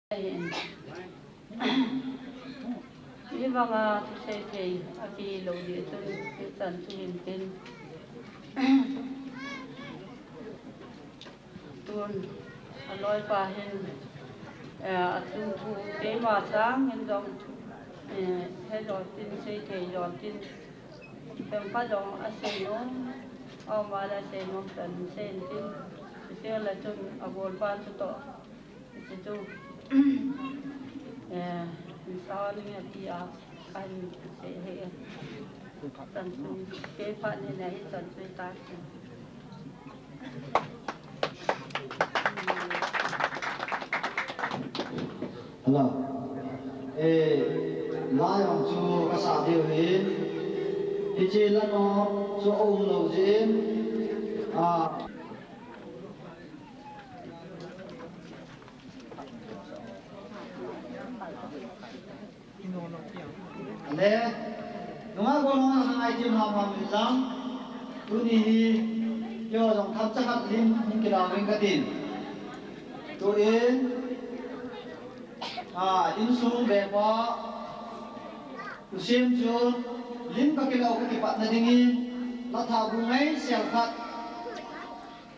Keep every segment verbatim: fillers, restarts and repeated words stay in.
Ahin. Hivanga thusei thei akilou ding chun, hichan chu hintin. Tun, aloipa hin, eh, achung thu keima sangin jong, eh, hejo tin, sei thei jo tin. Pengkhat jong asei nom, aum a le asei nom pen sei tin. Chuteng le chun agolpa chutoh. Chuchu, eh, insang ati a, kan sei he. Chan chu, kei phat ni na hichan chu ta. Hello. Eh, lai hong chu kasa diu hin. Hiche la no chu aum lou jin. Ah. Ale, nunga ko nunga ngai tim ham ham in lang. Tuni hi, keiho jong thapcha khat lim hung kila ving katin. Tuin, a, insung bepa, u Sim chu, lim kakila u kakipatna dingin, la tha bu ngai sel khat.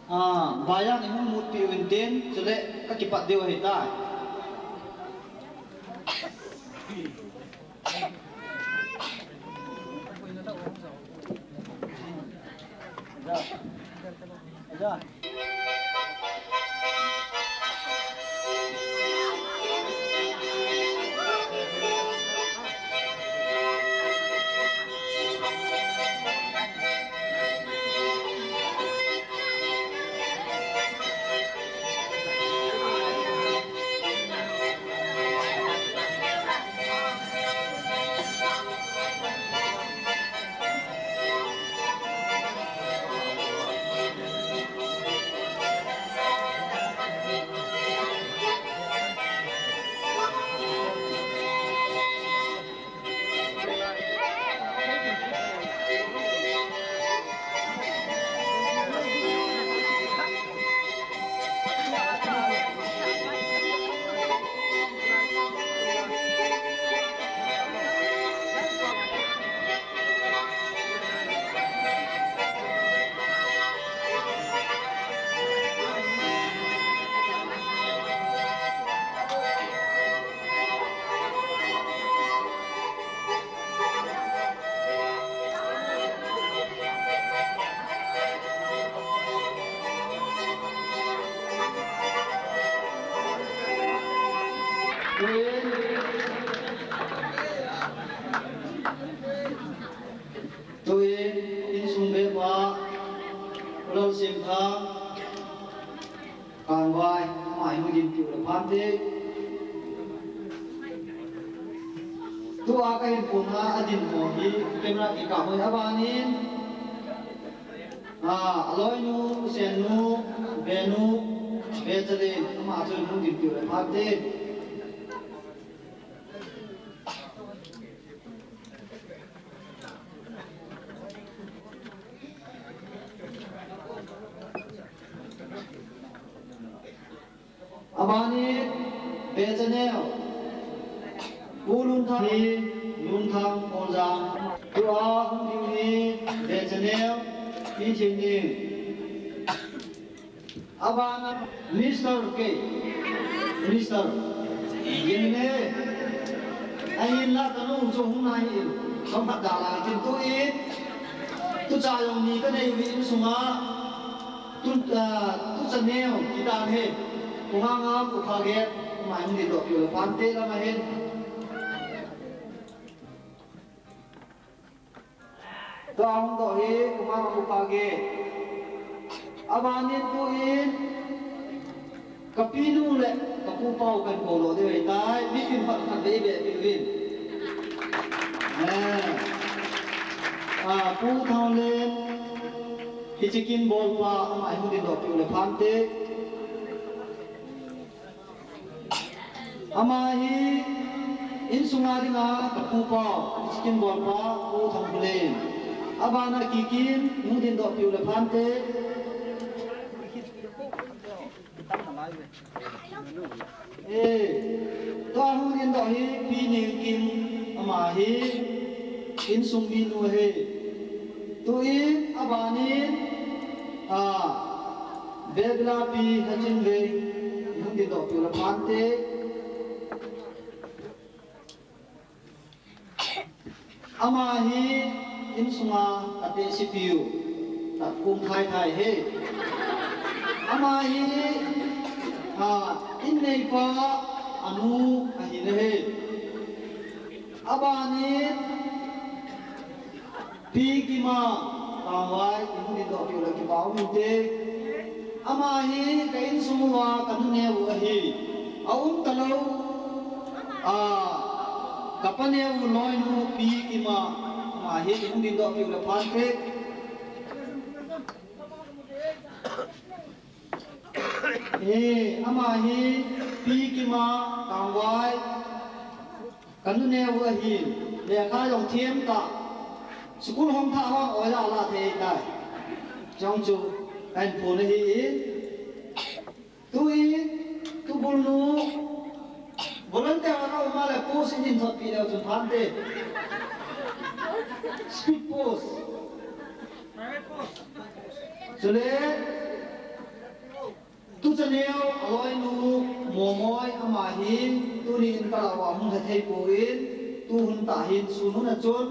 Ah, vaiya ni hung mutpi uvin tin, chule kakipat diu ahitai. Tuin, insung bepa, u Lalsimthang, Kangvai, ama hi hung dinpi u le phante. Tua kahin phongna adin ho hi camera kikap hoi abanin, a, aloinu, sennu, benu, bechalen, ama chu hung dinpi u le phante. Abani, Bechaneo, Pu Lunthang, Lunthang, Ponjang, tua hung ding hi, Bechaneo, Pi Thingneng. Abana Mister K. Mister. Yin ne. Ahin la kanu chu hung nai in. Som khat da la tin tuin. Tucha jong ni kanei u insunga. Tu, ah, tucha neo kidan he. Kunga ngam u pha ge. Mai hung di do piu le phante lama hin. Tua hung doh hi, kuma upa ge. Abanin tuin, ka pinu le ka pupa u kan kou lo ding ahitai, mi tin khat khat vei ve pi uvin. Eh. Ah, Pu Thaolen, hiche kin bolpa, ama hi hung din doh piu le phante. Ama hi insunga dinga ka pupa, hiche kin bolpa, Pu Thangkhulen. Abana kikin, hung din doh piu le phante. Eh. Hung dingdoh hi Pi Ningkim, ama hi insung minu ahi. Tuin abanin, a, Bebila Pi Hachinveng, hung dingdoh piu le phante. Ama hi insunga katehsepiu, takung thaithai ahi. Ama hi, a, inneipa anu ahi ahi. Abanin Pi Kima, Tangvai, ihung dingdoh piu le kipa um inte. Ama hi ka insung uva kanuneu ahi. Aum talou, a, kapaneu loinu Pi Kima, ama hi ihung dingdoh piu le phante. E, ama hi Pi Kima, Tangvai, kanuneu ahi. Lekha jong themtah. School hongthah ho oja ala thei tai. Chong chu kahin phon ahi. Tuin, tubulnu, volunteer a kaum a le post in hin thotpi leu chun phante. Speed post. Chule, tuchaneo aloinu Momoi, ama hi tunin kalauva hung hethei pouvin, tuhun tah hin sun hun a chun